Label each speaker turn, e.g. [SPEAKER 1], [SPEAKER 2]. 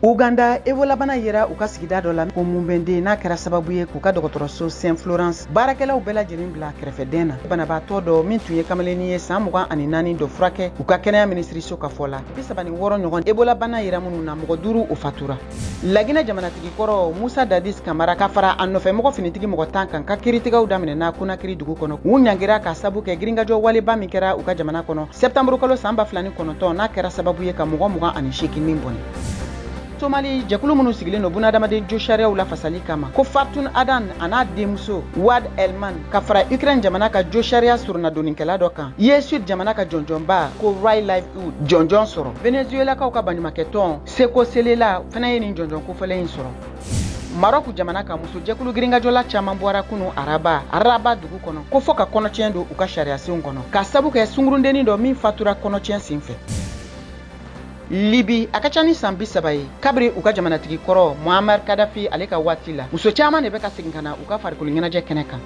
[SPEAKER 1] Uganda, ebolabana yera u ka sigida dɔ la ko Mubende, n'a kɛra sababu ye k'u ka dɔgɔtɔrɔso Saint Florence baarakɛlaw bɛɛ lajɛlen bila kɛrɛfɛdɛn na. Banabaatɔ dɔ min tun ye kamalennin ye san 24 dɔ furakɛ u ka kɛnɛya minisiriso ka fɔ la, 36 ɲɔgɔn ebolabana yera minnu na, mɔgɔ 5 o fatura. Laginɛ jamanatigi kɔrɔ Musa Dadis Kamara ka fara a nɔfɛmɔgɔ finitigi mɔgɔ 10 kan ka kiritigɛw daminɛna Konakiri dugu kɔnɔ. U ɲangira ka sabu kɛ girinkajɔ waleba min kɛra u ka jamana kɔnɔ sɛptanburu kalo san 2009, n'a kɛra sababu ye ka mɔgɔ 28 ni bɔnɛ. Somali jɛkulu minnu sigilen don bunadamaden josariyaw lafasali kama ko Fartun Adan a n'a denmuso Wad Elman ka fara Ukraine jamana ka josariya soronadonnikɛla dɔ kan ye Sud jamana ka jɔnjɔnba ko Right Livelihood jɔnjɔn sɔrɔ. Venezuelakaw ka baɲumakɛtɔn Cecoselela fana ye nin jɔnjɔn kofɔlen in sɔrɔ. Marɔku jamana ka musojɛkulu girinkajɔla caman bɔra kunu araba Rabat dugu kɔnɔ ko fɔ ka kɔnɔtiɲɛ don u ka sariyasenw kɔnɔ ka sabu kɛ sungurundennin dɔ min fatura kɔnɔtiɲɛ senfɛ. Libi, a ka ca ni san 30 ye kabiri u ka jamanatigi kɔrɔ Muammar Kadafi ale ka waati la, muso caman de bɛ ka segin ka na u ka farikolo ɲɛnajɛ kɛnɛ kan.